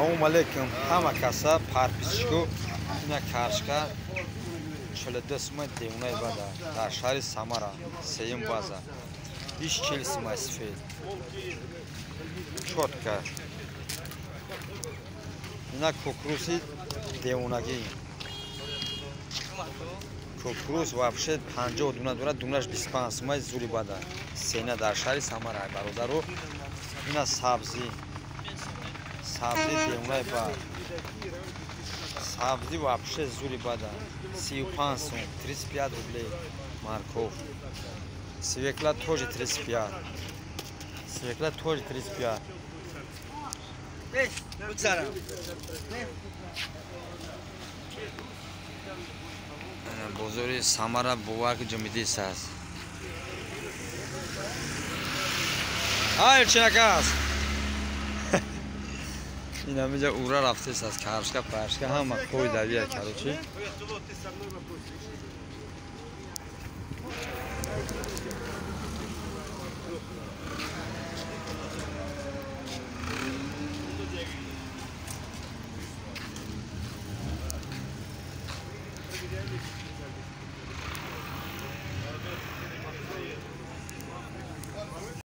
Салом алейкум ҳама каса парписчику ина каршка 42 сумай девонаи бада дар шаҳри Самара сеюм база иш 40 сумай сифед чотка ина кукурузи девонагӣ кукуруз вообще 50 дуна дора дунаш 25 сумай зури бада сена дар шаҳри Самара бародару ина сабзӣ сабзи девонаи бад сабзи вообще зури бада 35 сум 35 рублей морковь свекла тоже 35 свекла тоже 35. Бозори Самара бовар ки ҷамидис аст. Ай чинакас ин ҳамиҷа ура рафтест аз каршка паршка ҳама кой давия короче.